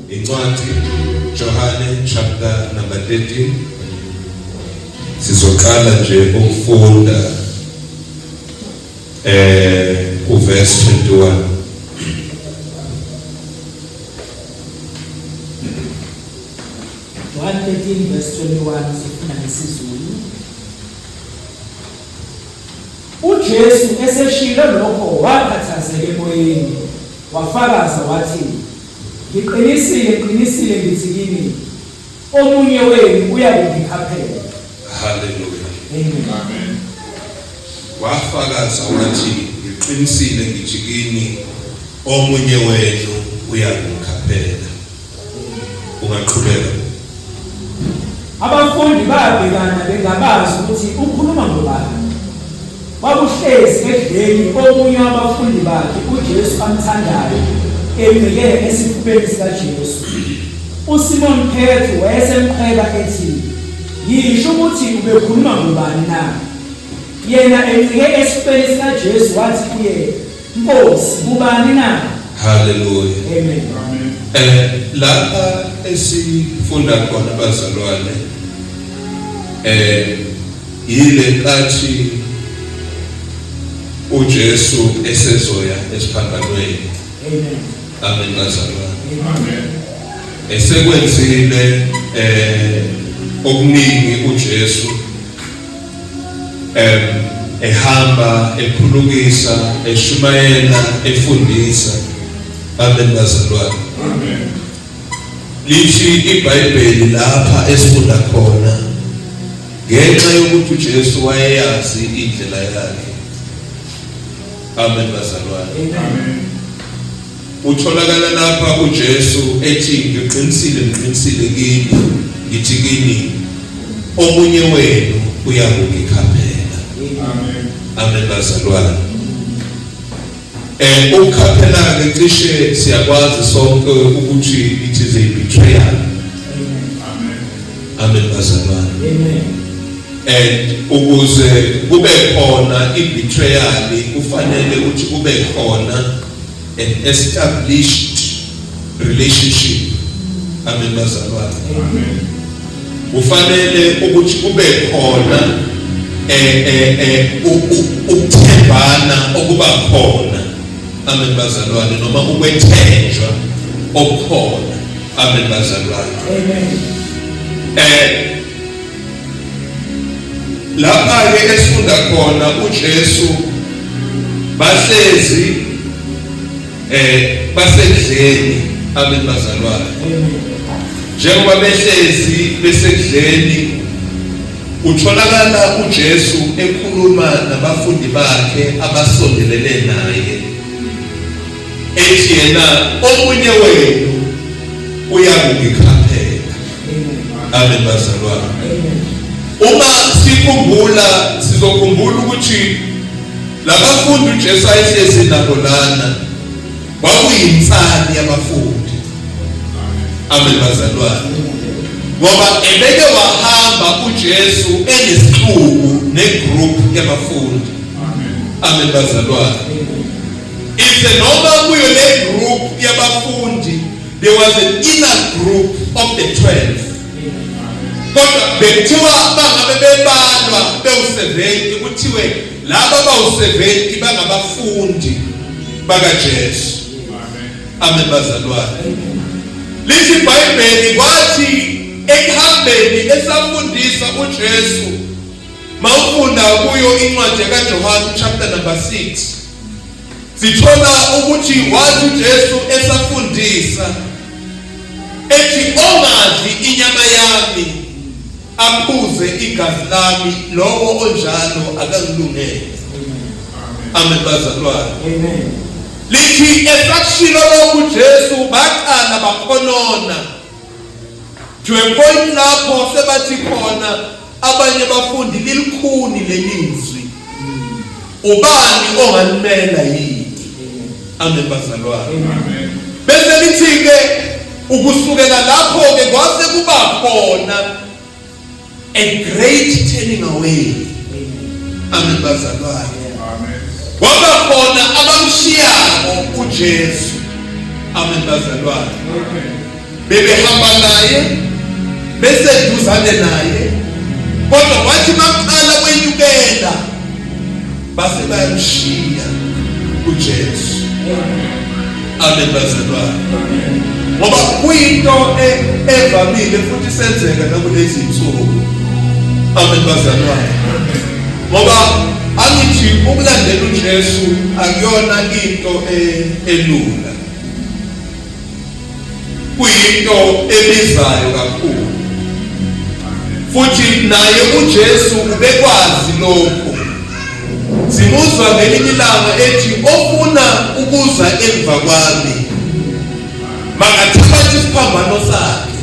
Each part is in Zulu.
Incwadi Johane chapter number 13. Sizoqala nje ukufunda uverse 21. John 13 verse 21, sifuna ngesiZulu. UJesu eseshilo lokho wakhathazeka emoyeni, wafakaza wathi, "Ngiqinisile, ngiqinisile ngithi kini, omunye wenu uyakungikhaphela." Hallelujah. Amen. Amen. Wafakaza wathi, "Ngiqinisile ngithi kini, omunye wenu uyakungikhaphela." Ungaqhubeka. Abafundi babhekana bengabazi ukuthi ukhuluma ngobani. Kwakuhlezi ekudleni omunye wabafundi bakhe uJesu amthandayo encike esifubeni sikaJesu. USimon Petru wayesemqheba ethi, "Yisho ukuthi ubekhuluma ngobani na?" Yena encike esifubeni sikaJesu wathi kuye, "Nkosi, ubani na?" Hallelujah. Amen. Lapha esifunda khona, bazalwane, yile nkathi uJesu esezoya esiphambanweni. Amen. Amen, bazalwane. Amen. Esekwenzile okuningi uJesu, ehamba ephulukisa, eshumayela, efundisa. Amen, bazalwane. Amen. Lithi iBhayibheli lapha esifunda khona, ngenxa yokuthi uJesu wayeyazi indlela yakhe. Amen, bazalwane. Amen. Utholakala lapha uJesu ethi, "Ngiqinisile, ngiqinisile kini ngithi kini, omunye wenu uyakungikhaphela." Amen. Amen, bazalwane. Ukukhaphela ke cishe siyakwazi sonke ukuthi it is a betrayal. Amen. Amen, bazalwane. Amen. And ukuze kube khona i-betrayal, kufanele ukuthi kube khona an established relationship. Amen, bazalwane. Amen. Kufanele ukuthi kube khona ukuthembana okuba khona. Amen, bazalwane, noma ukwethenjwa okukhona. Amen, bazalwane. Amen. Lapha ke esifunda khona, uJesu bahlezi basedleni. Amen, bazalwane. Amen. Njengoba behlezi besedleni, utholakala uJesu ekhuluma nabafundi bakhe abasondelene naye, ethi yena, "Omunye wenu uyakungikhaphela." Amen, bazalwane. Amen. Uma sikhumbula, sizokhumbula ukuthi labafundi uJesu ayehlezi nabo lana kwakuyinsali yabafundi. Amen, bazalwane. Ngoba ebeke wahamba uJesu enesixuku negroup yabafundi. Amen, bazalwane. Ithe noma kuyo le group yabafundi there was an inner group of the 12, kodwa bekuthiwa bangabe bebalwa bewu-70, kuthiwe laba bawu-70 bangabafundi bakaJesu. Amen, bazalwane. Lithi iBhayibheli kwathi ekuhambeni esafundisa uJesu, mawufunda kuyo incwadi kaJohane chapter number 6, sithola ukuthi wathi uJesu esafundisa ethi, "Ongadli inyama yami aphuze igazi lami, lowo onjalo akangilungele." Amen, bazalwane. Amen. Lithi esakushilo lokhu Jesu, baqala bakhonona to a point lapho sebathi khona abanye bafundi, "Lilikhuni lelizwi, ubani ongalimela yini?" Amen, bazalwane. Amen. Bese lithi ke ukusukela lapho ke kwase kuba khona a great turning away. Amen, bazalwane. Amen. Kwaba khona abamshiyayo. uJesu. Amen bazalwane. Bebehamba naye beseduzane naye, kodwa wathi maqala kwenyukela base bayamshiya uJesu. Amen bazalwane. Ngoba kuyinto evamile futhi senzeka nakulezi insuku. Amen bazalwane. Ngoba angithi ukulandela uJesu akuyona into elula. Kuyinto ebizayo kakhulu. Futhi naye uJesu ubekwazi lokho. Simuzwa ngelinye ilanga ethi ofuna ukuza emva kwami makathabathe isiphambano sakhe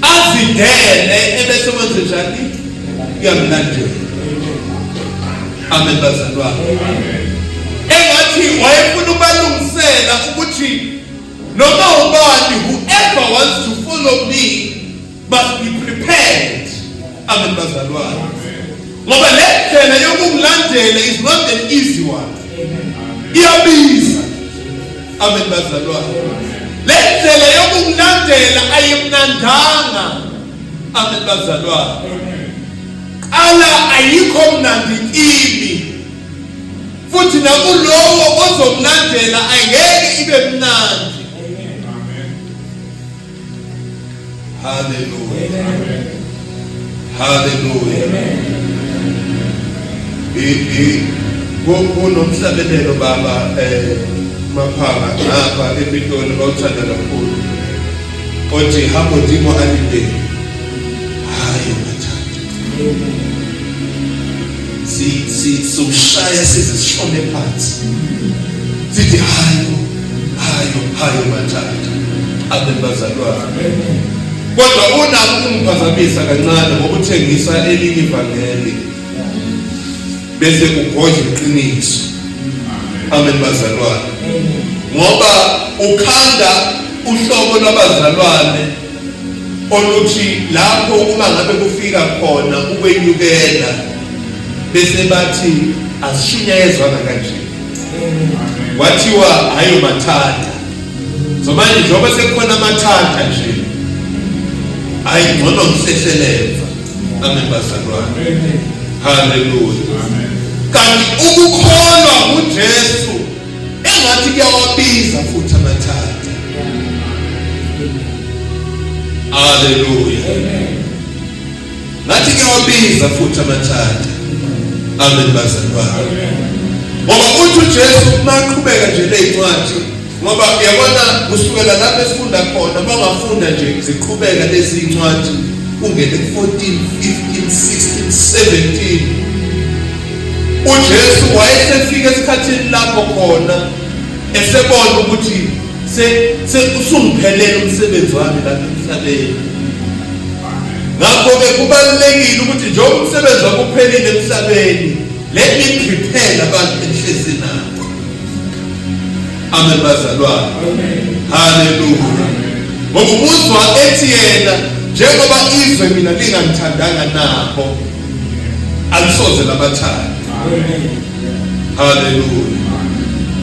azidele ebese wenze njani uyamlandela. Amen bazalwane. Engathi wayefuna ukubalungisela ukuthi noma ubani, whoever wants to follow me must be prepared. Amen bazalwane. Ngoba le ndlela yokungilandela is not an easy one. Iyabiza. Amen bazalwane. Le ndlela yokungilandela ayimnandanga. Amen bazalwane. Qala ayikho mnandi kimi. Futhi nakulowo ozomlandela angeke ibe mnandi. Hallelujah. Hallelujah. Kunomhlabelelo baba Maphanga ngapha ePitoli bawuthanda kakhulu. Othi ha Modimo a le teng. Hayi mathata. Si si soshaya size sishone phansi. Sithi hayo hayo hayo mathata. Amen bazalwane. Kodwa unakho ukungiphazamisa kancane ngokuthengisa elinye ivangeli bese ugodla iqiniso. Amen bazalwane. Ngoba ukhanda uhlobo lwabazalwane oluthi lapho uma ngabe kufika khona ukwenyukela bese bathi asishunyayezwanga kanje, kwathiwa hayo mathanda. So manje njengoba sekukhona amathanda nje, hayi ngcono ngisehlelemva. Amen bazalwane. Haleluya. Kanti ukukholwa kuJesu engathi kuyawabiza futhi amathanda. Haleluya. Ngathi kuyawabiza futhi amathanda. Amen bazalwane. Ngoba uthi uJesu maqhubeka nje lezincwadi, ngoba uyabona kusukela lapho esifunda khona, bangafunda nje ziqhubeka lezi ncwadi ungene ku-14 15 16 17, uJesu wayesefika esikhathini lapho khona esebona ukuthi se usungiphelele umsebenzi wami lapha emhlabeni. Ngakho-ke kubalulekile ukuthi njengoba umsebenzi wami uphelile emhlabeni, let me prepare abantu engihlezi nabo. Amen bazalwane. Haleluya. Ngoba ubuzwa ethi yena njengoba izwe mina lingangithandanga nabo alisoze labathanda. Haleluya.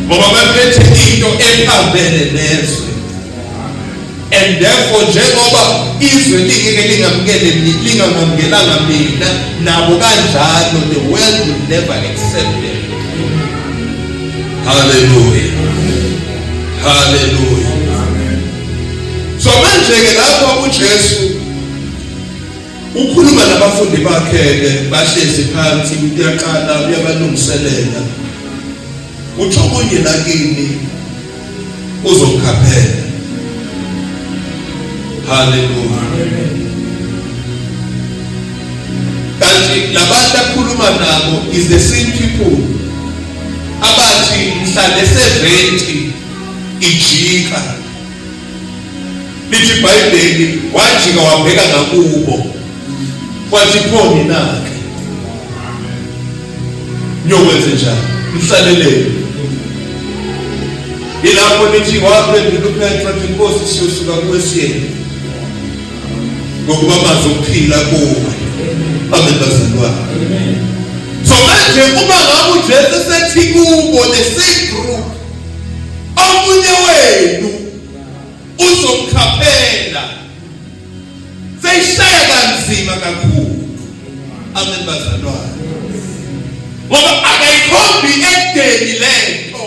Ngoba baphethe into ephambene nezwe. And therefore njengoba izwe lingeke lingamukele lingangamukelanga mina, nabo kanjalo the world will never accept them. Hallelujah. Hallelujah. So manje ke lapho uJesu ukhuluma nabafundi bakhe ke bahlezi phansi, uyaqala uyabalungiselela. Uthi omunye la kini uzokhaphela. Haleluya. Kanti labantu akhuluma nabo is the same people abathi mhla le-70 ijika, lithi iBhayibheli wajika wabheka ngakubo wathi pho nina-ke niyokwenze njani, mhlaleleni? Ilapho lithi waphendula uPetro athi, Nkosi, siyosuka kuwe siyena, ngokuba amazwi okuphila kuwe. Amen bazalwane. So manje uma ngabe uJesu esethi kubo, the same group Omunye wenu uzomkhaphela. Seyishaya kanzima kakhulu. Amen bazalwane. Ngoba akayikhombi ekudeni lento.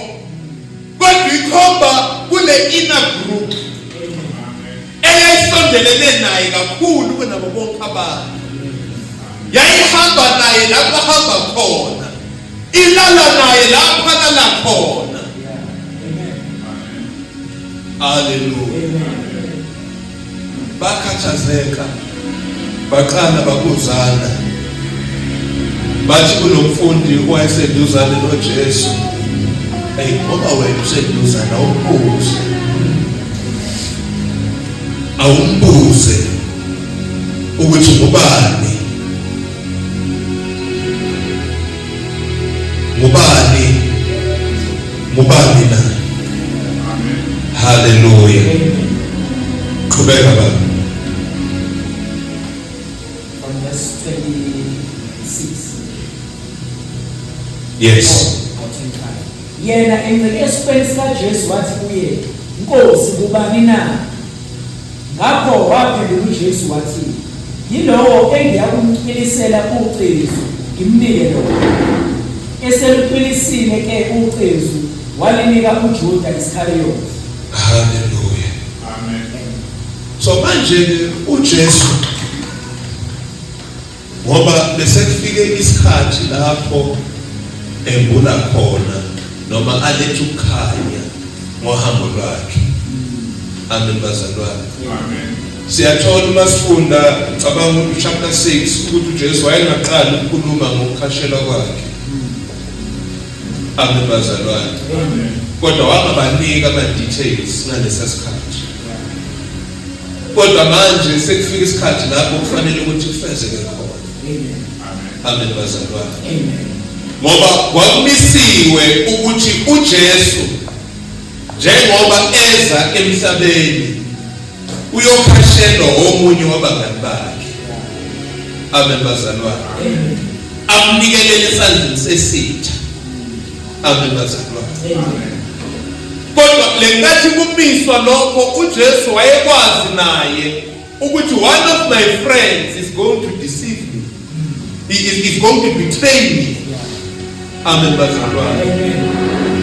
Kodwa ikhomba kule inner group eyayisondelene naye kakhulu kunabo bonke abantu. Yayihamba naye lapho ahamba khona. Ilala naye lapho alala khona. Haleluya. Bakhathazeka baqala babuzana bathi kunomfundi owayeseduzane noJesu, eyi ngoba wena useduzane awumbuze, awumbuze ukuthi ngubani ngubani ngubani na. Haleluya. Qhubeka baba. From verse 26. Yes. Or 25. Yena encike esifeni sikaJesu wathi kuye, Nkosi, kubani na? Ngakho waphendula uJesu wathi, Yilowo engiyakumcwilisela ucezu, ngimnike lona. Eselucwilisile ke ucezu, walinika uJuda Iskariyothi. Haleluya. Amen. So manje uJesu ngoba besekufike isikhathi lapho embula khona noma aletha ukukhanya ngohambo lwakhe. Amen bazalwane. Amen. Siyathola uma sifunda ngicabanga ukuthi chapter 6 ukuthi uJesu wayengaqali ukukhuluma ngokukhashelwa kwakhe. Amen bazalwane. Amen. Kodwa wangabanika ama details ngalesa sikhathi. Kodwa manje sekufika isikhathi lapho kufanele ukuthi kufezeke khona. Amen. Amen bazalwane. Amen. Ngoba kwakumisiwe ukuthi uJesu njengoba eza emhlabeni uyokhashelwa omunye wabangani bakhe. Amen bazalwane. Amen. Amnikelele esandleni sesitha. Amen bazalwane. Amen. Kodwa lenkathi kumiswa lokho uJesu wayekwazi naye ukuthi one of my friends is going to deceive me. He is going to betray me. Amen bazalwane.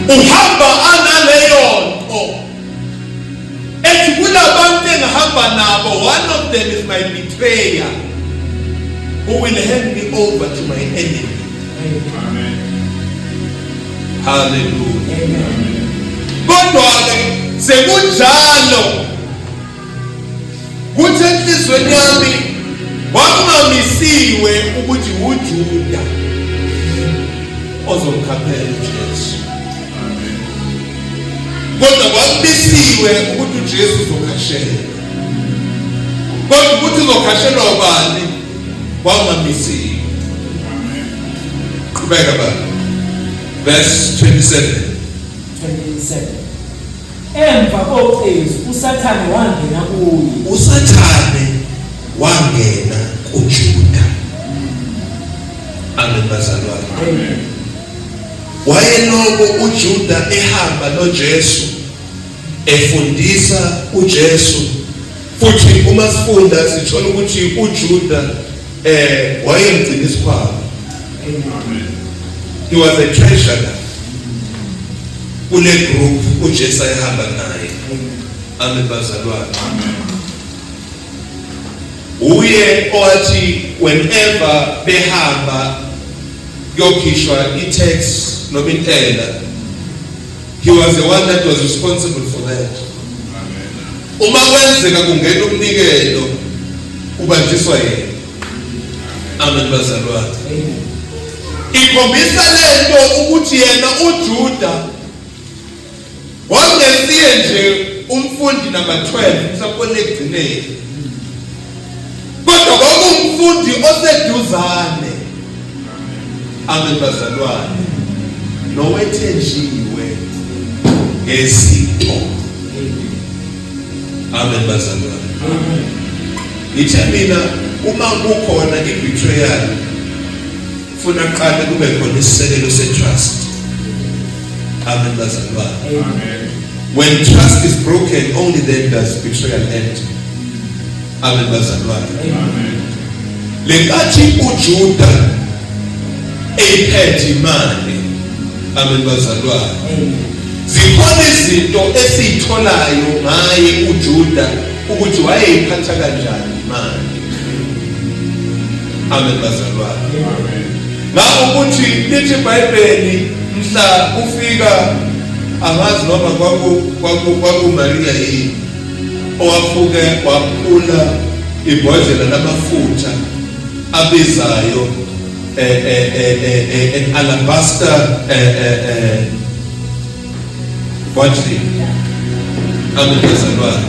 Uhamba analeyo nto. Ethi kulabantu engihamba nabo, one of them is my betrayer who will hand me over to my enemy. Amen. Hallelujah. Amen. Kodwa ke sekunjalo kuthi enhlizweni yami kwakungamisiwe ukuthi uJuda ozomkhaphela uJesu. Amen. Kodwa kwakumisiwe ukuthi uJesu uzokhashelwa. Kodwa ukuthi uzokhashelwa ubani kwakungamisiwe. Amen. Qhubeka baba. Verse 27. 27. Emva kocezu uSathane wangena kuye. uSathane wangena kuJuda. Amen bazalwane. Amen. Wayeloko uJuda ehamba noJesu efundisa uJesu futhi uma sifunda sithola ukuthi uJuda wayemgcina isikhwama. Amen. He was a treasurer kule group uJesu ayehamba naye. Amen bazalwane. Amen. Uye owathi whenever behamba kuyokhishwa i-tax noma intela, he was the one that was responsible for that. Amen. Uma kwenzeka kungena umnikelo ubanjiswa yena. Amen bazalwane. Amen. Ikhombisa lento ukuthi yena uJuda wangesiye nje umfundi number 12 mhlawumbe ekugcineni, kodwa kwakuwumfundi oseduzane. Amen bazalwane. Nowethenjiwe ngezinto. Amen bazalwane. Ngithe mina uma kukhona i-betrayal funa kuqale kube khona isisekelo se-trust. Amen bazalwane. Amen. When trust is broken, only then does betrayal enter. Amen bazalwane. Amen. Lenkathi uJuda eyiphethe imali. Amen bazalwane. Zikhona izinto esiyitholayo ngaye uJuda ukuthi wayeyiphatha kanjani imali. Amen bazalwane. Amen. Ngakho ukuthi lithi iBhayibheli mhla kufika angazi noma kwaku kwaku kwakuMaria yini owafuke waphula ibhodlela lamafutha abizayo eh eh eh eh an alabaster eh eh bottle. Amen bazalwane.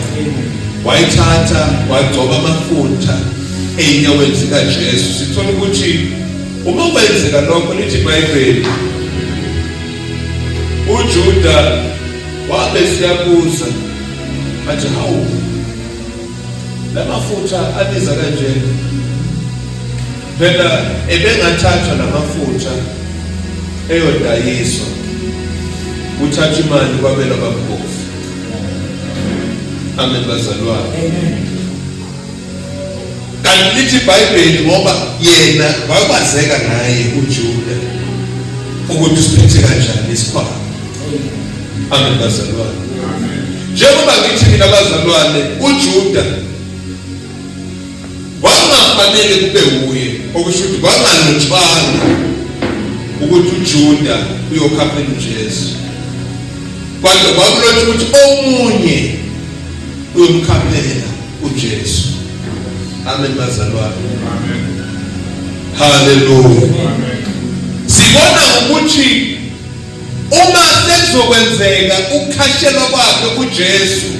Wayithatha wagcoba amafutha ey'nyaweni zikaJesu. Sithola ukuthi uma kwenzeka lokho lithi iBhayibheli uJuda wabe siyabuza athi hawu lamafutha abiza kanje phela ebengathathwa lamafutha eyodayiswa kuthatha imali kwabelwa abampofu. Amen bazalwane. Amen. Kanti lithi iBhayibheli ngoba yena wakwazeka ngaye uJuda ukuthi usiphethe kanjani isikhwama. Amen bazalwane. Njengoba ngithi mina bazalwane uJuda Kwakungafanele kube wuye, okusho ukuthi kwangalotshwanga ukuthi uJuda uyokhaphela uJesu. Kodwa kwakulotshwa ukuthi omunye uyomkhaphela uJesu. Amen bazalwane. Amen. Haleluya. Amen. Sibona ukuthi uma sekuzokwenzeka ukukhashelwa kwakhe uJesu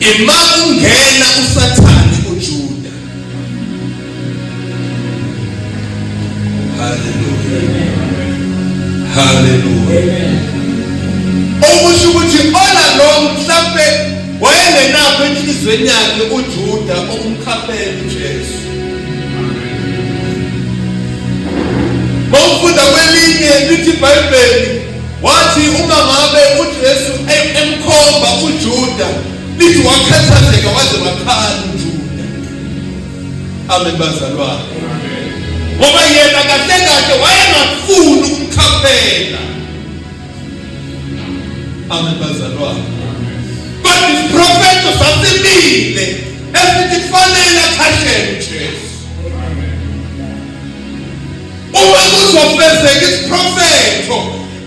ima kungena uSathane kuJuda. Haleluya, haleluya. Okusho ukuthi all along mhlampe wayengenakho enhlizweni yakhe uJuda ukumkhaphela uJesu. Mawufunda kwelinye lithi iBhayibheli wathi uma ngabe uJesu emkhomba uJuda lithi wakhathazeka waze wakhala uJuda. Amen bazalwane. Ngoba yena kahle kahle wayengafuni ukumkhaphela. Amen bazalwane. Kodwa isiprofetho sasimile esithi kufanele akhashelwe uJesu. Uma kuzofezeka isiprofetho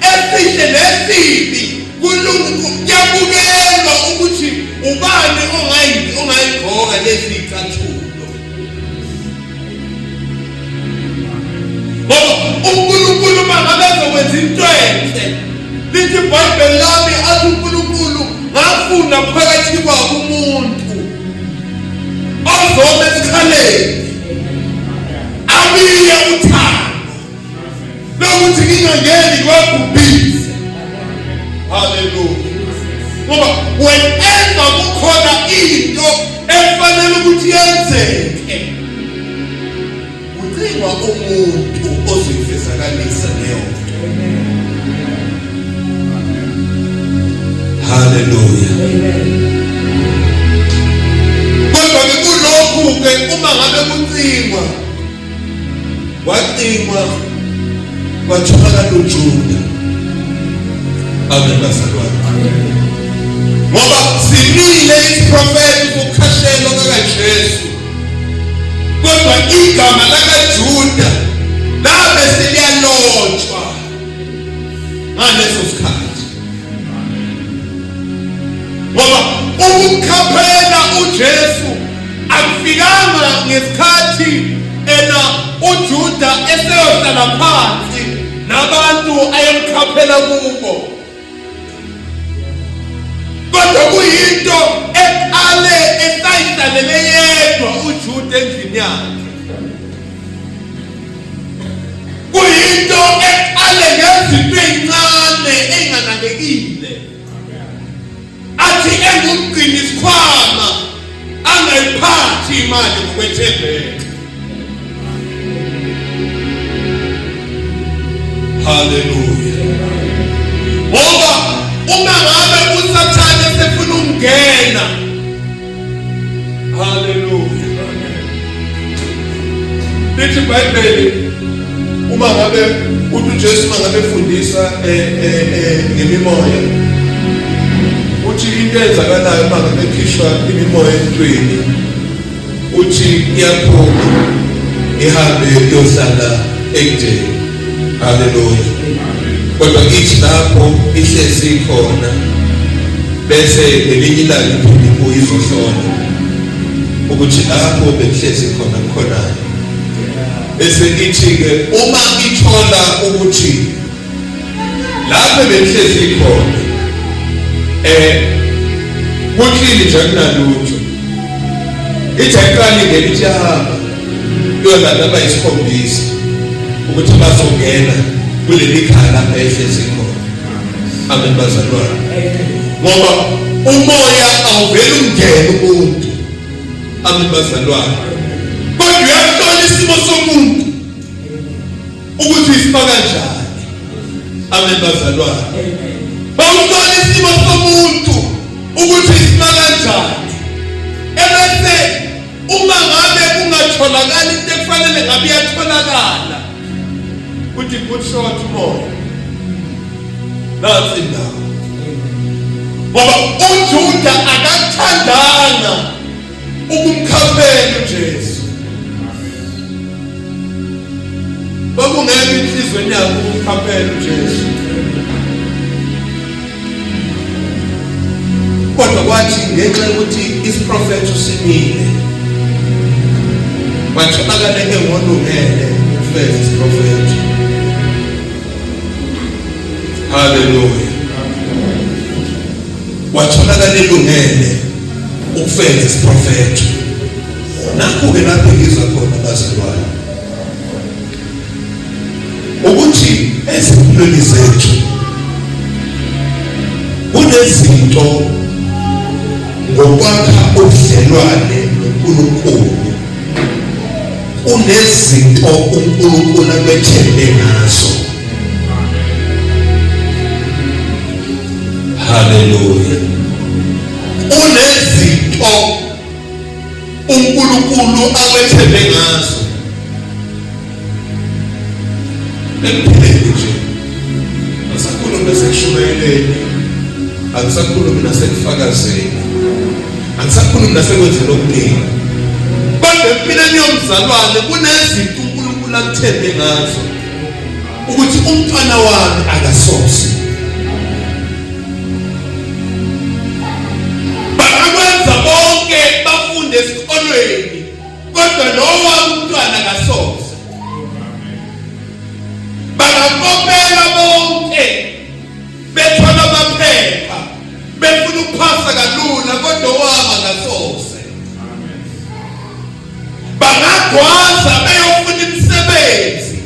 esihle nesibi kuyabukelwa ukuthi ubani ongayigqoka lezi zicathulo. Ngoba uNkulunkulu uma ngabe ezokwenza into enhle lithi iBhayibheli lami athi uNkulunkulu ngafunda phakathi kwabo umuntu ozoma esikhaleni abiye uthando lokuthi ngingangeni kwabhubhise. Haleluya. Ngoba whenever kukhona into efanele ukuthi yenzeke ucingwa umuntu ozoyifezakalisa leyo nto. Haleluya. Kodwa ke kulokhu ke uma ngabe kucingwa wacingwa kwatholakala uJuda. Amen bazalwane. Ngoba simile isiprofethi sokukhashelwa kukaJesu. Kodwa igama lakaJuda labe seliyalotshwa ngaleso sikhathi. Ngoba ukukhaphela uJesu akufikanga ngesikhathi ena uJuda eseyohlala phansi nabantu ayemkhaphela kubo. Kodwa kuyinto eqale esayihlalele yedwa uJuda endlini yakhe. Kuyinto eqale ngezinto ey'ncane ey'nganakekile. Athi engumgcini isikhwama angayiphathi imali ngokwethembeka. Haleluya. Ngoba uma ngabe Lithi iBhayibheli uma ngabe uthi uJesu uma ngabe efundisa eh, eh, eh, ngemimoya uthi into eyenzakalayo uma ngabe khishwa imimoya emntwini uthi iyaphuma ihambe iyohlala ekudeni. Haleluya. Kodwa ithi lapho ihlezi khona bese ngelinye ilanga iphinde ibuye izohlola ukuthi lapho bekuhlezi khona khonani. Bese ithi-ke uma ithola ukuthi lapho bekuhlezi khona eh kuhlili nje akunalutho, ithi ayiqali ngena, ithi yahamba iyolanda abayisikhombisa ukuthi bazongena kuleli khaya lapho ehlezi khona. Amen bazalwane. Ngoba umoya awuveli ungene umuntu. Amen bazalwane. Kodwa uyahlola isimo somuntu ukuthi isima kanjani. Amen bazalwane. Bawuhlola isimo somuntu ukuthi isima kanjani. Ebese uma ngabe kungatholakali into ekufanele ngabe iyatholakala, uthi good shot moya, nansi indawo. Ngoba uJuda akathandanga ukumkhaphela uJesu, kwakungekho inhlizweni yakhe ukumkhaphela uJesu, kodwa kwathi ngenxa yokuthi isiprofetho simile watholakala engolungele ukufeza isiprofetho. Haleluya. Watholakala elungele ukufeza isiprofetho. Nakho-ke lapho ngizwa khona bazalwane ukuthi ezimpilweni zethu kunezinto ngokwakha ubudlelwane noNkulunkulu, kunezinto uNkulunkulu akwethembe ngazo. Haleluya. Unezinto uNkulunkulu akwethembe ngazo ekuphileni nje. Asakhulumi nasekushumayeleni, angisakhulumi nasekufakazeni, angisakhulumi nasekwenzeni okuningi, kodwa empilweni yomzalwane kunezinto uNkulunkulu akuthembe ngazo ukuthi umntwana wami akasose. Bangakwenza bonke bafunde esikolweni, kodwa lowa umntwana akasoze. Bangakopela bonke bethola amaphepha befuna ukuphasa kalula, kodwa owami akasoze. Bangagwaza beyofuna imisebenzi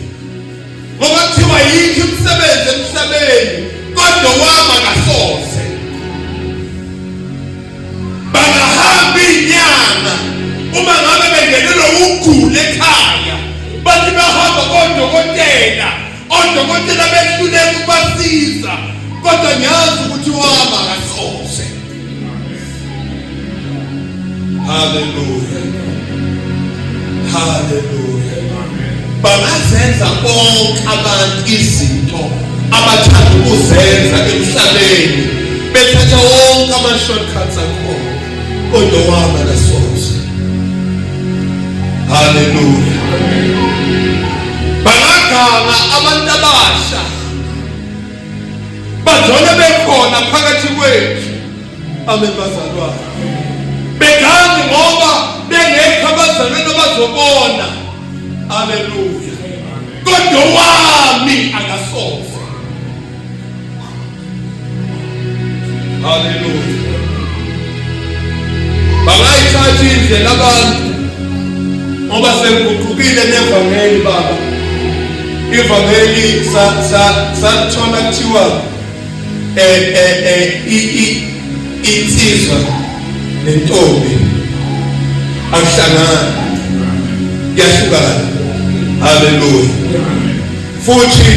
ngoba kuthiwa yikho imisebenzi emhlabeni, kodwa wami akasoze. Bangahamba inyanga uma ngabe bengenelwe ukugula ekhaya, bathi bahamba kodokotela, odokotela behluleka ukubasiza, kodwa ngiyazi ukuthi wami akasoze. Haleluya, haleluya. Bangazenza bonke abantu izinto abathanda ukuzenza emhlabeni, bethatha wonke ama-shortcuts akhona, kodwa waba kasoze. Haleluya. Bangaganga abantu abasha bazona bekhona phakathi kwethu. Amen bazalwane. Begangi ngoba bengekho abazalwane abazobona. Haleluya. Kodwa wami akasoze. Haleluya. Bangayithatha indlela abantu ngoba sekuguqukile nevangeli baba. Ivangeli sa sa sathola kuthiwa eh eh eh i i insizwa nentombi akuhlangani, kuyahlukana. Haleluya. Futhi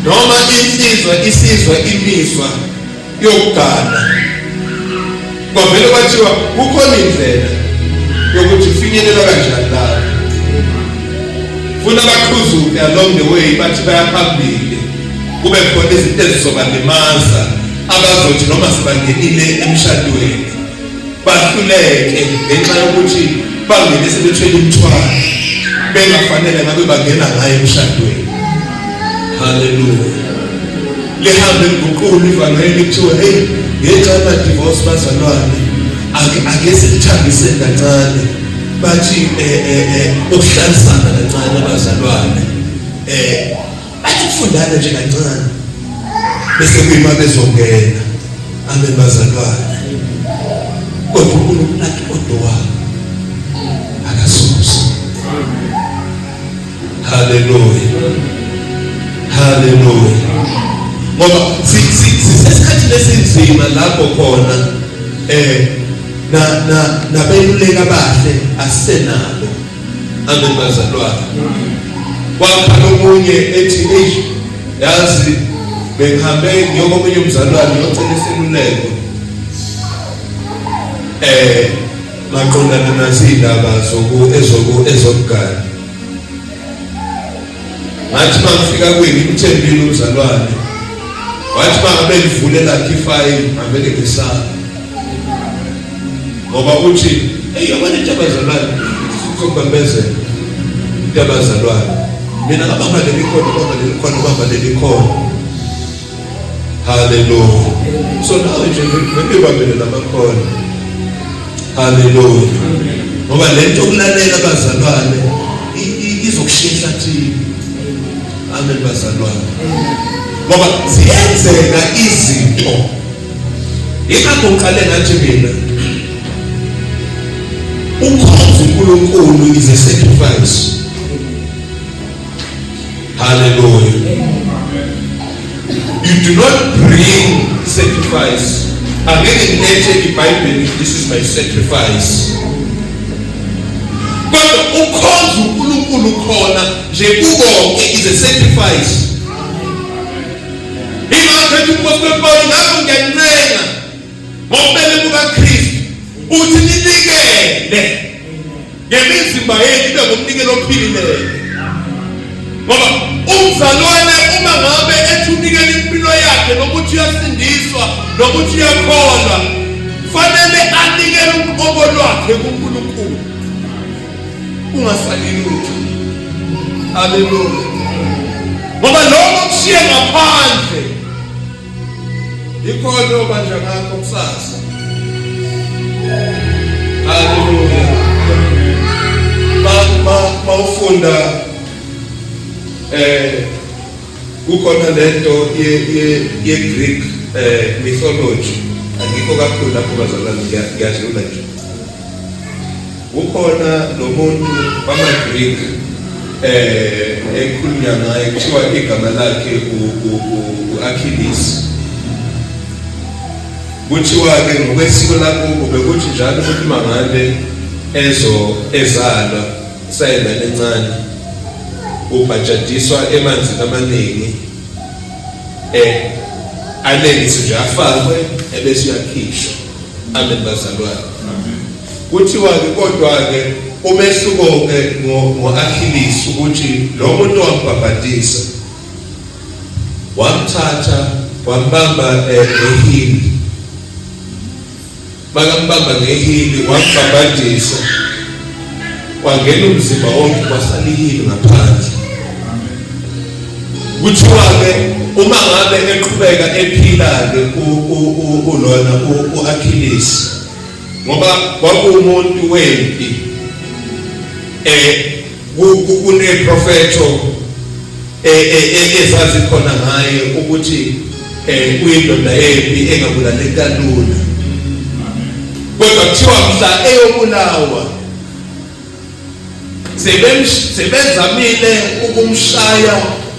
noma insizwa isizwa imizwa yokugana, kwavele kwathiwa kukhona indlela yokuthi ufinyelela kanjani lapho. Funa baqhuzuke along the way bathi bayaphambili kube khona izinto ezizobalimaza abazothi noma sebangenile emshadweni bahluleke ngenxa yokuthi bangene sebethwele imithwalo bengafanele ngabe bangena ngayo emshadweni. Haleluya. Lihambe liguqule ivangeli kuthiwe hey ngenxa yama-divorce bazalwane ake sikuthambise kancane bathi eh, eh, eh, ukuhlalisana kancane abazalwane eh bathi kufundana nje kancane bese kuyima bezongena. Amen bazalwane. Kodwa uNkulunkulu athi kodwa akasusa. Haleluya. Haleluya. Ngoba sisesikhathini esinzima lapho khona eh na na nabeluleka abahle asenabo. Amen bazalwane. Kwakhala omunye ethi eish yazi bengihambe ngiyokomunye umzalwane ngiyocela iseluleko eh maqondana nazi indaba zoku ezoku ezokugana. Ngathi mangifika kuye ngimthembile umzalwane. Wathi mangabe ngivule lakhe ifayili ngavele ngesaba. Ngoba uthi hey yabona into abazalwane sokubambezela into abazalwane. Mina ngabamba leli khono bamba leli khono bamba leli khono. Hallelujah. So nawe nje vele ubambele lamakhono. Hallelujah. Ngoba lento okulalela abazalwane izokushiya ehlathini. Amen bazalwane. Ngoba ziyenzeka izinto. Ingakho ngiqale ngathi mina ukhonza uNkulunkulu is a sacrifice. Hallelujah. You do not bring sacrifice. Angeke ngilethe iBhayibheli this is my sacrifice. Kodwa ukhonza uNkulunkulu khona nje kukonke is a sacrifice. Ingakho ethi uMpostoli Paul ngakho ngiyancenga ngobubele bukaKristu uthi ninikele ngemizimba yethu ibe ngumnikelo ophilileyo. Ngoba umzalwane uma ngabe ethi unikela impilo yakhe nokuthi uyasindiswa nokuthi uyakholwa fanele anikele uqobo lwakhe kuNkulunkulu ungasali lutho. Haleluya. Ngoba lokho kushiye ngaphandle ikhona obanja ngakho kusasa. Haleluya. Ma mawufunda eh kukhona lento ye ye ye Greek eh mythology angikho kakhulu lapho bazalwane ngiyadlula nje. Kukhona lo muntu wamaGreek eh ekhulunywa ngaye kuthiwa igama lakhe u-Achilles. Kuthiwa-ke ngokwesiko lakubo bekuthi njalo ukuthi uma ngabe ezo ezalwa isayingane encane ubhajadiswa emanzini amaningi eh alengise nje afakwe ebese uyakhishwa. Amen bazalwane. Kuthiwa-ke kodwa-ke umehluko-ke ngo-Achilles ukuthi lo muntu wambhabhadisa wamthatha wambamba eh, ngehili bakambamba ngehili wambhabhadisa wangena umzimba wonke kwasala ihili ngaphandle. Kuthiwa-ke uma ngabe eqhubeka ephila-ke ulona u-Achilles ngoba kwakuwumuntu wempi eh kuneprofetho eh, eh, eh, ezazikhona ngaye ukuthi eh uyindoda yempi engabulaleki kalula kodwa kuthiwa mhla eyobulawa Sebezamile ukumshaya,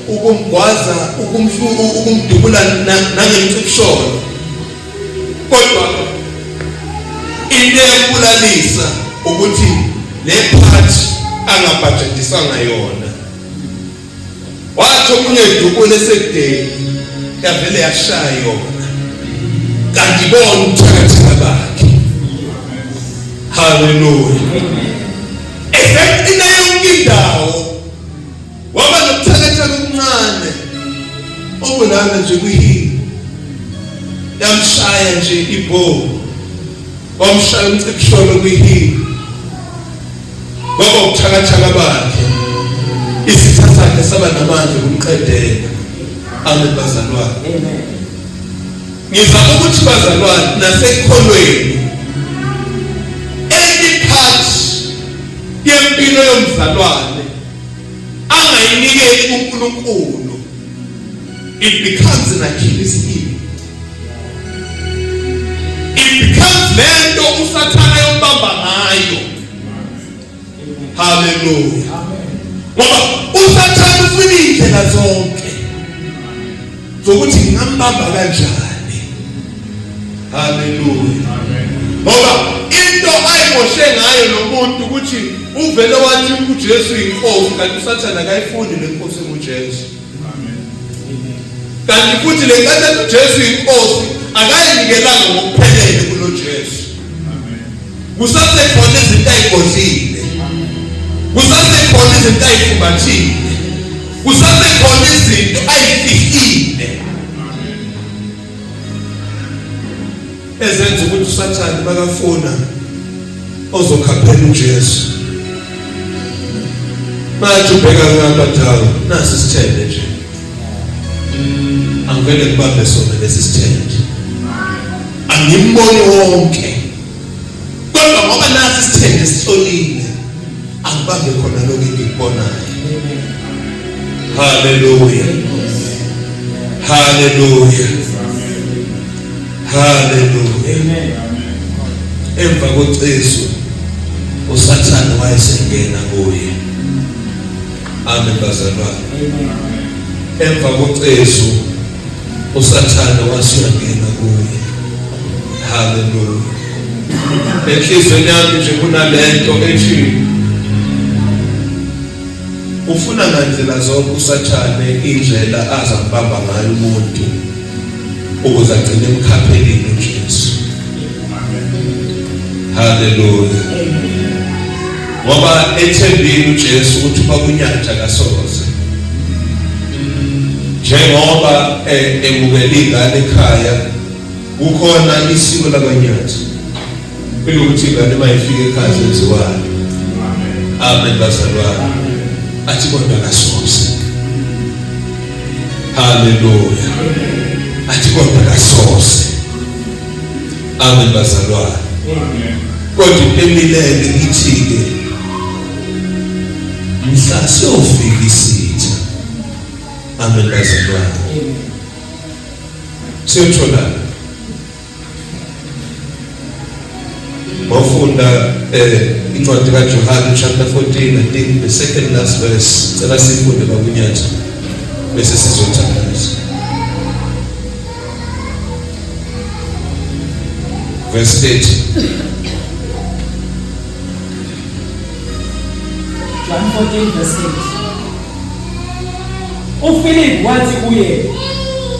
ukumgwaza, ukumdubula nangemcibisholo, kodwa into eyambulalisa ukuthi le part angabhajadiswanga yona. Wathi omunye edubula esekudeni yavele yashaya yona kanti bona ubuthakathaka bakhe. Haleluya. Eseqina yonke indawo. Waba nobuthakathaka obuncane obulana nje kwihili. Yamshaya nje ibhomu. Wamshaya umcibisholo kwihili. Waba ubuthakathaka bakhe. Isitha sakhe saba namandla okumqedela. Amen bazalwane. Amen. Ngizama ukuthi bazalwane nasekholweni any part yempilo yomzalwane angayinikeli kuNkulunkulu it becomes an Achilles heel. It becomes lento uSathane yombamba ngayo. Hallelujah. Ngoba uSathane ufuna indlela zonke zokuthi ngingambamba kanjani. Hallelujah. Ngoba into ayimoshe ngayo lo muntu ukuthi uvele wathi uJesu inkosi kanti uSathane akayifuni le nkosi enguJesu. Kanti futhi le nkathi ethi uJesu inkosi akayinikelanga ngokuphelele kulo Jesu. Kusasekhona izinto ayigodlile. Kusasekhona izinto ayifumbathile. Kusasekhona izinto ayifihlile. Ezenza ukuthi uSathane makafuna ozokhaphela uJesu. Manje ubheka ngapha dawo nasi isithende nje. Angivele ngibambe sona lesi sithende. Angimboni wonke. Kodwa ngoba nasi isithende sihlolile angibambe khona lokho engikubonayo. Hallelujah. Hallelujah. Hallelujah. Amen. Emva kocezu uSathane wayesengena kuye. Amen bazalwane. Amen. Emva kocezu uSathane wasuyangena kuye. Hallelujah. Enhlizweni yami nje kunalento ethi ufuna ngandlela zonke uSathane indlela azambamba ngayo umuntu ukuze agcine emkhaphelile uJesu. Hallelujah. Ngoba ethembile uJesu ukuthi uba kunyanja kasoze. Njengoba eh, emukela ingane ekhaya kukhona isiko lakwanyathi. Elokuthi ingane mayifika ekhaya zenziwani. Amen bazalwane. Athi kodwa kasoze. Haleluya. Athi kodwa kasoze. Amen bazalwane. Kodwa into emilele ithi-ke mhla siyofika isitha. Amen bazalwane. Siyotholana. Wafunda eh incwadi kaJohane chapter 14 I think the second last verse. Cela sifunde bakunyathi bese sizothandaza. Verse 8. John 14 verse 8. UFilip wathi kuye,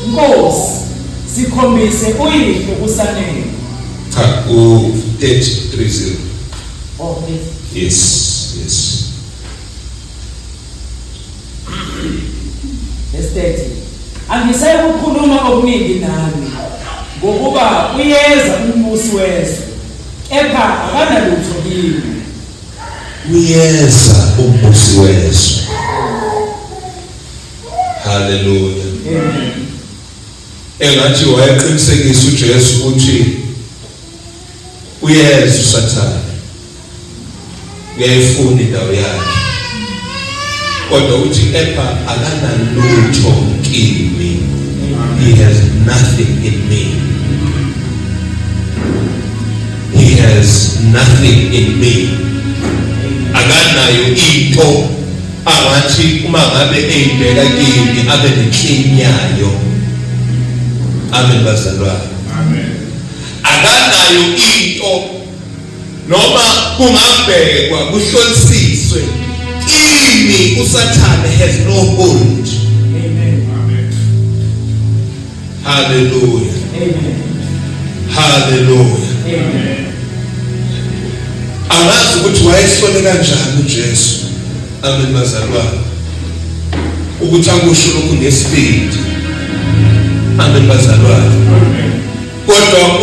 Nkosi, sikhombise uyihlo kusanele. Cha, u 30. Oh, yes. Yes, yes. Verse 30. Angisayikukhuluma okuningi nani ngokuba uyeza umbusi wezwe kepha akanalutho kimi. Uyeza umbusi wezwe. Haleluya. Amen. Engathi wayeqinisekisa uJesu ukuthi uyeza uSathane. Uyayifuna indawo yakhe. Kodwa uthi kepha akanalutho kimi. He has nothing in me. He has nothing in me. Akanayo into angathi uma ngabe eyibheka kimi abe neclaim yayo. Amen bazalwane. Amen. Akanayo into noma kungabhekwa kuhlolisiswe kimi uSathane has no hold. Amen. Amen. Hallelujah. Amen. Hallelujah. Amen. Angazi ukuthi wayehlole kanjani uJesu. Amen bazalwane. Ukuthi akusho lokhu ngesibindi. Amen bazalwane. Kodwa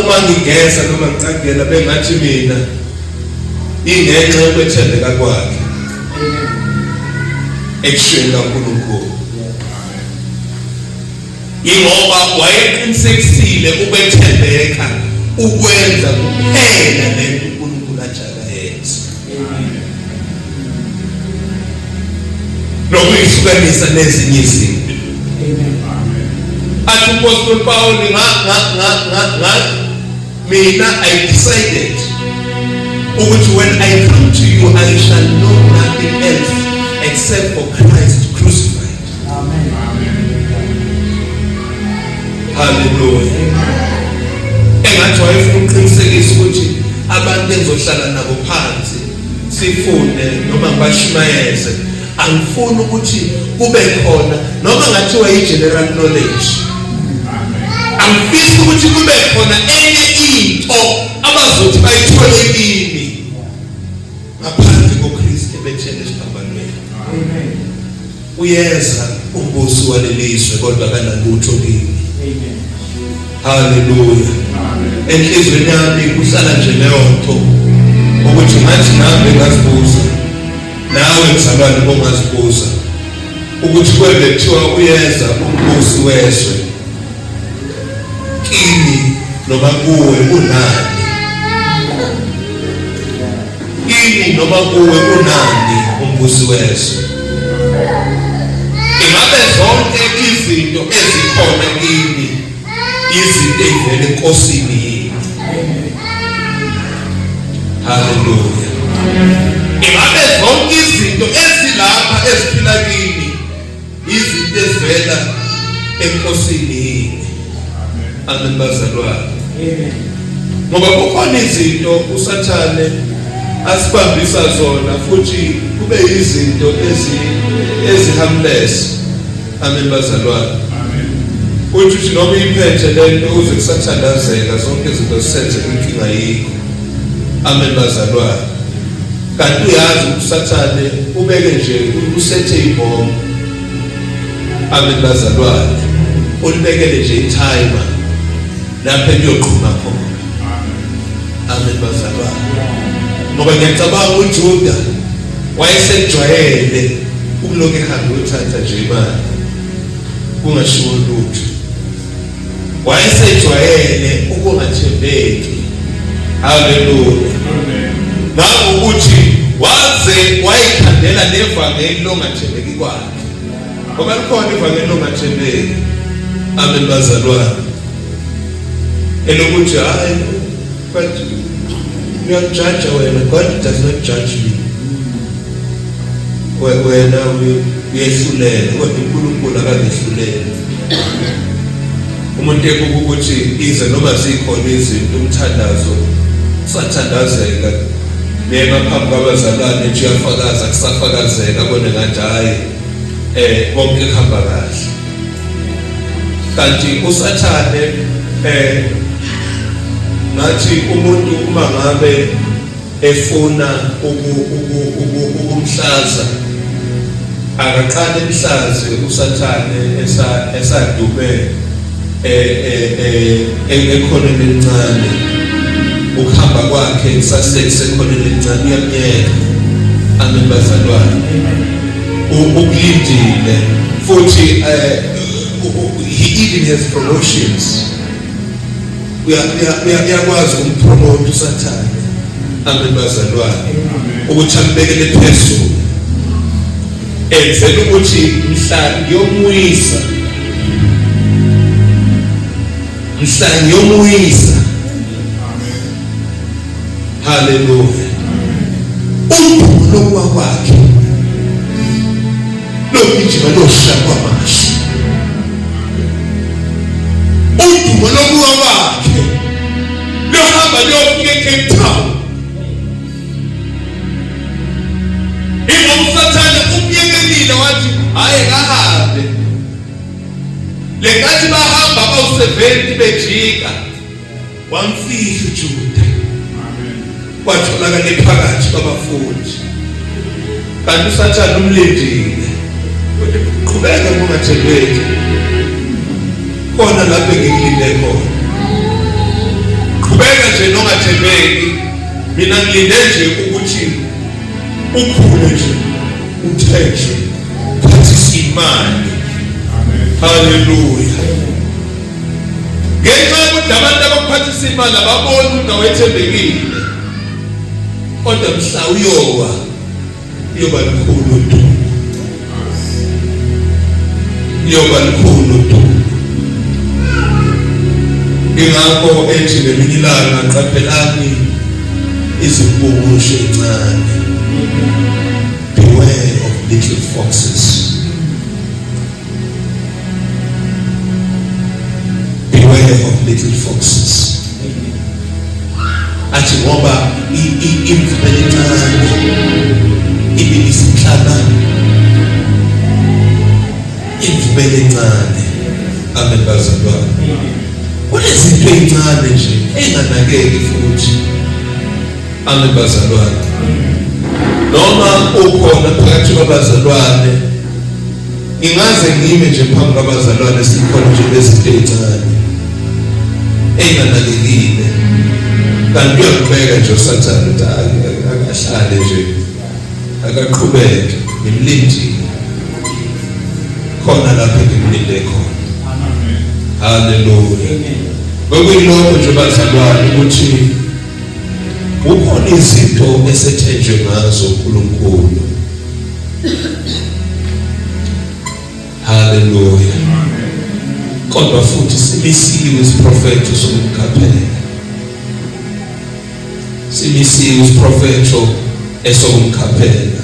uma ngigeza noma ngicagela bengathi mina ingenxa yokwethembeka kwakhe ekushweni kaNkulunkulu. Ingoba wayeqinisekisile ukwethembeka ukwenza kuphela lento uNkulunkulu athi akayenze. Nokuyihlukanisa nezinye izinto. Athi uMpostoli Paul nga nga nga nga nga mina I decided ukuthi when I come to you I shall know nothing else except for Christ crucified. Amen. Hallelujah. Engathi wayefuna ukuqinisekisa ukuthi abantu engizohlala nabo phansi sifunde noma ngibashumayeze angifuni ukuthi kube khona noma ngathiwa i-general knowledge angifisi ukuthi kube khona enye into abazothi bayithole kimi ngaphandle koKristu ebethele esiphambanweni. Amen. Uyeza umbusi walelizwe kodwa akanalutho kimi. Amen. Haleluya. Enhlizweni yami kuhlala nje leyo nto ukuthi ngathi nami ngazibuza nawe mzalwane bongazibuza ukuthi kwebe kuthiwa uyeza umbusi wezwe kimi noma kuwe unani kimi noma kuwe unani umbusi wezwe ingabe zonke izinto ezikhona kimi izinto ezivela enkosini yini haleluya ingabe zonke izinto ezilapha eziphila kimi izinto ezivela enkosini yini amen bazalwane Amen. Ngoba kukhona izinto uSathane asibambisa zona futhi kube izinto ezi eziharmless. Amen bazalwane. Amen. Uthi uthi noma iphethe lento uze kusathandazeka zonke izinto zisenze inkinga yikho. Amen bazalwane. Kanti uyazi ukuthi uSathane ubeke nje usethe ibhomu. Amen bazalwane. Ulibekele nje itimer lapho eliyoqhuma khona. Amen bazalwane. Ngoba ngiyacabanga uJuda wayesejwayele ukulokhu ehamba uyothatha nje imali kungashiwo lutho. Wayesejwayele ukungathembeki. Haleluya. Ngangokuthi waze wayikhandela nevangeli longathembeki kwakhe. Ngoba likhona ivangeli longathembeki. Amen bazalwane. Elokuthi hayi but uyakujaja wena God does not judge me. Wena uyehlulela kodwa uNkulunkulu akangehluleli. Umuntu ebuka ukuthi ize noma zikhona izinto umthandazo usathandazeka nema phambi kwabazalwane nje uyafakaza kusafakazeka abone ngathi hhayi um konke kuhamba kahle kanti usathane eh ngathi umuntu uma ngabe efuna ukumhlaza akaqale emhlaze usathane esadube eh, eh, eh, ekhoneni elincane ukuhamba kwakhe sasekusekhoneni elincane uyamyeka amen bazalwane ukulindile futhi he even has promotions uyakwazi ukumpromote usathane amen bazalwane ukuthi ambekele phezulu enzela ukuthi mhla ngiyomuyisa mhla ngiyomuyisa haleluya udumo lokuwa kwakhe logijima losha kwamashu udumo lokuwa kwakhe luyohamba luyofika eCape Town ingoba uSathane umyekelile wathi hhayi kahambe lenkathi bahamba bawu-70 bejika wamfihla uJuda kwatholakala ephakathi kwabafundi kanti uSathane umlindile Qhubeka ungathembeki. Khona lapho engikulinde khona. Qhubeka nje nongathembeki. Mina ngilinde nje ukuthi ukhule nje, uthenjwe, uphathise imali. Haleluya. Ngenxa yokuthi abantu abakuphathisa imali ababoni ukuthi awethembekile. Kodwa mhla uyowa iyoba likhulu udumo. Iyoba likhulu udumo. Ingakho ethi ngelinye ilanga qaphelani izimpungushe ezincane. Beware of little foxes. Beware of little foxes. Athi ngoba imvubelo encane ibilisa inhlaba, imvubelo encane. Amen bazalwane. Kunezinto ezincane nje enganakeki futhi. Amen bazalwane. Noma ukhona phakathi kwabazalwane, ngingaze ngime nje phambi kwabazalwane sikhona nje bezinto ezincane enganakekile, kanti uyaqhubeka nje uSathane ukuthi akahlale nje, akaqhubeke, ngimlindile khona lapho engimlinde khona. Haleluya. Bekuyilokho nje bazalwane ukuthi kukhona izinto esethenjwe ngazo uNkulunkulu. Haleluya. Kodwa futhi simisiwe isiprofetho sokumkhaphela. Simisiwe isiprofetho esokumkhaphela.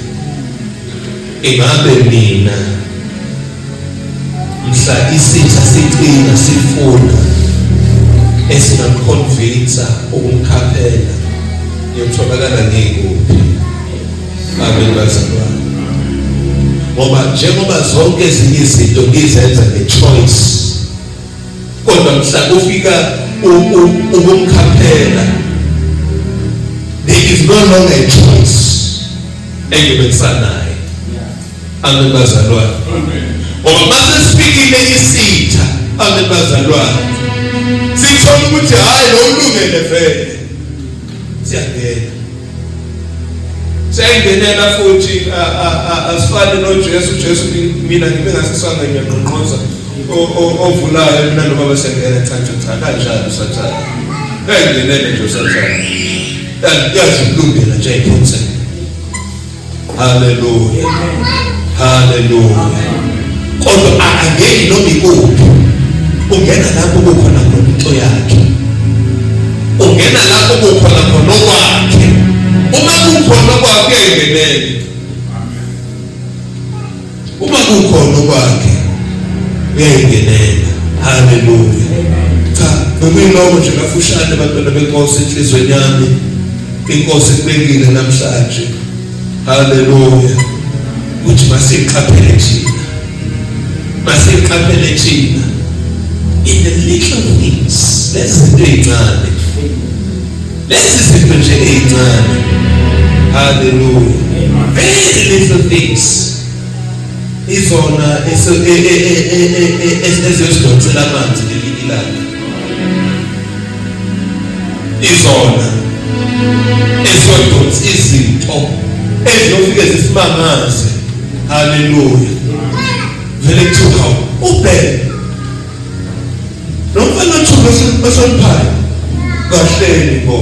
Ingabe mina mhla isitha sicina sifuna esingamconvince ukumkhaphela, ngiyotholakala ngikuphi? Amen bazalwane. Ngoba njengoba zonke ezinye izinto ngizenza nge-choice, kodwa mhla kufika ukumkhaphela, there is no longer a choice engibekisanayo. Amen bazalwane. Ngoba mase sifikile isitha, amen bazalwane, sithola ukuthi hayi, lo ulungele vele, siyangena, siyayingenela futhi. Asifani noJesu. Jesu, mina ngibe ngasesangweni ngiyangqongqoza, ovulayo mina noma besengena. Cha cha cha, kanjalo uSathane kayingenele nje. USathane yazi ukulungela nje ayiphonsele. Haleluya, haleluya. Kodwa angeni noma ikuphi, ungena lapho kukhona khona into yakhe, ungena lapho kukhona khona okwakhe. Uma kukhona okwakhe uyayingenela. Uma kukhona okwakhe uyayingenela. Haleluya. Cha, bekuyiloko nje kafushane bantwana benkosi enhlizweni yami inkosi ekubekile namhlanje. Haleluya. Ukuthi masiqaphele thina, masiqaphele thina in the little things, lezi zinto ey'ncane, lezi zinto nje ey'ncane. Haleluya. Very little things izona eziyosidonsela amanzi ngelinye ilanga, izona eziyodonsa izinto eziyofike zisimangaze. Haleluya. Vele kuthiwa hawu, ubheke lo mfana othuka ohloniphayo, kahleni bo,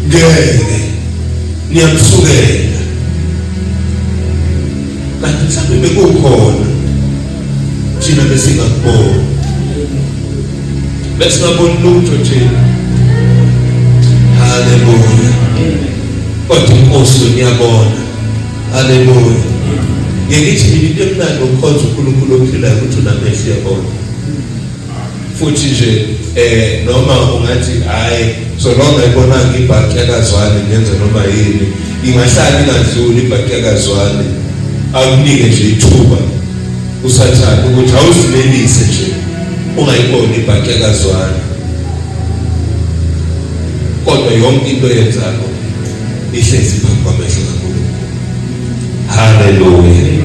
ngeke niyamsukela, kanti mhlawumbe bekukhona thina besingakuboni, besingaboni lutho thina. Haleluya. Kodwa inkosi yona iyabona. Haleluya. Ngithi mina into emnandi ngokukhonza uNkulunkulu ophilayo ukuthi unamehlo, uyabona. Futhi nje noma ungathi hayi, so long ayibonanga ibhaki yakazwane, ngenza noma yini, ingahlala ingadluli ibhaki yakazwane. Akunike nje ithuba uSathane ukuthi awuzimelise nje ungayiboni ibhaki yakazwane, kodwa yonke into yenzako ihlezi phambi kwamehlo kaNkulunkulu. Haleluya.